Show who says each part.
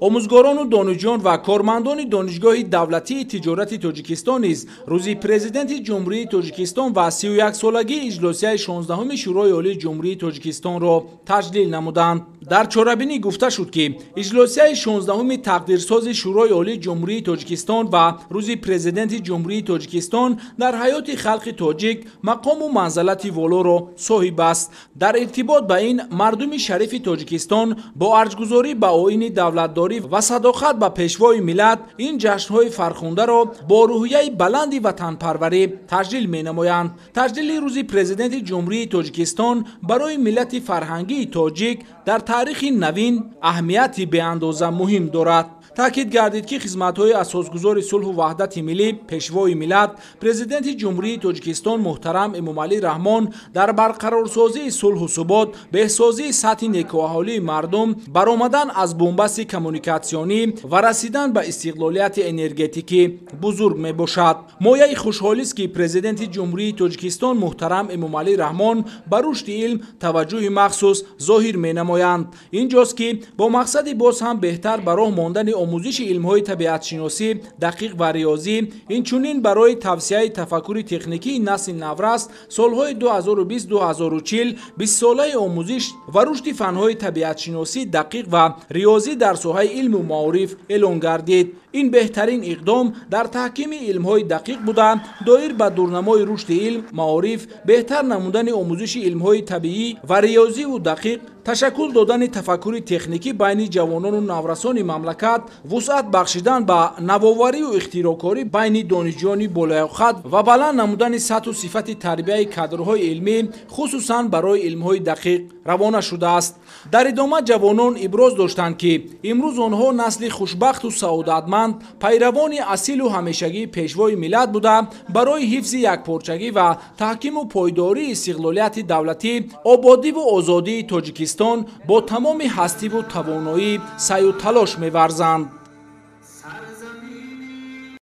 Speaker 1: Омӯзгорону донишҷӯён ва кормандони Донишгоҳи давлатии тиҷорати Тоҷикистон низ рӯзи Президенти Ҷумҳурии Тоҷикистон ва 31-солагии иҷлосияи 16-уми Шӯрои Олии Ҷумҳурии Тоҷикистонро таҷлил намуданд. Дар чорабинӣ гуфта шуд, ки иҷлосияи 16-уми тақдирсози Шӯрои Олии Ҷумҳурии Тоҷикистон ва рӯзи Президенти Ҷумҳурии Тоҷикистон дар ҳаёти халқи тоҷик мақому манзалати волоро соҳиб аст. Дар иртибот ба ин мардуми шарифи Тоҷикистон бо арҷгузорӣ ба оини давлатдорӣ ва садоқат ба пешвои миллат ин ҷашнҳои фархундаро бо рӯҳияи баланди ватанпарварӣ таҷлил менамоянд. Таҷлили рӯзи Президенти Ҷумҳурии Тоҷикистон барои миллати фарҳангии тоҷик дар таърихи навин аҳамияти беандоза муҳим дорад. Таъкид гардид, ки хизматҳои асосгузори сулҳу ваҳдати миллӣ, пешвои миллат, Президенти Ҷумҳурии Тоҷикистон муҳтарам Эмомалӣ Раҳмон дар барқарорсозии сулҳу субот, беҳсозии сатҳи некӯаҳолии мардум, баромадан аз бунбасти коммуникатсионӣ ва расидан ба истиқлолияти энергетикӣ бузург мебошад. Мояи хушҳолист, ки Президенти Ҷумҳурии Тоҷикистон муҳтарам Эмомалӣ Раҳмон ба рушди илм таваҷҷӯҳи махсус зоҳир менамоянд. Инҷост, ки бо мақсади боз ҳам беҳтар ба роҳ мондани омӯзиши илмҳои табиатшиносӣ, дақиқ ва риёзӣ, инчунин барои тавсияи тафаккури техникии насли наврас солҳои 2020-2040 бистсолаи омӯзиш ва рушди фанҳои табиатшиносӣ, дақиқ ва риёзӣ дар соҳаи илму маориф эълон гардид. Ин беҳтарин иқдом дар таҳкими илмҳои дақиқ буда, доир ба дурнамои рушди илм, маориф, беҳтар намудани омӯзиши илмҳои табиӣ ва риёзиву дақиқ, ташаккул додани тафаккури техникӣ байни ҷавонону наврасони мамлакат, вусъат бахшидан ба навоварию ихтироъкорӣ байни донишҷӯёни болаёқат ва баланд намудани сатҳу сифати тарбияи кадрҳои илмӣ, хусусан барои илмҳои дақиқ равона шудааст. Дар идома ҷавонон иброз доштанд, ки имрӯз онҳо насли хушбахту саодатманд, пайравони асилу ҳамешагии пешвои миллат буда, барои ҳифзи якпорчагӣ ва таҳкиму пойдории истиқлолияти давлатӣ, ободиву озодии Тоҷикистон бо тамоми ҳастиву тавоноӣ саъю талош меварзанд.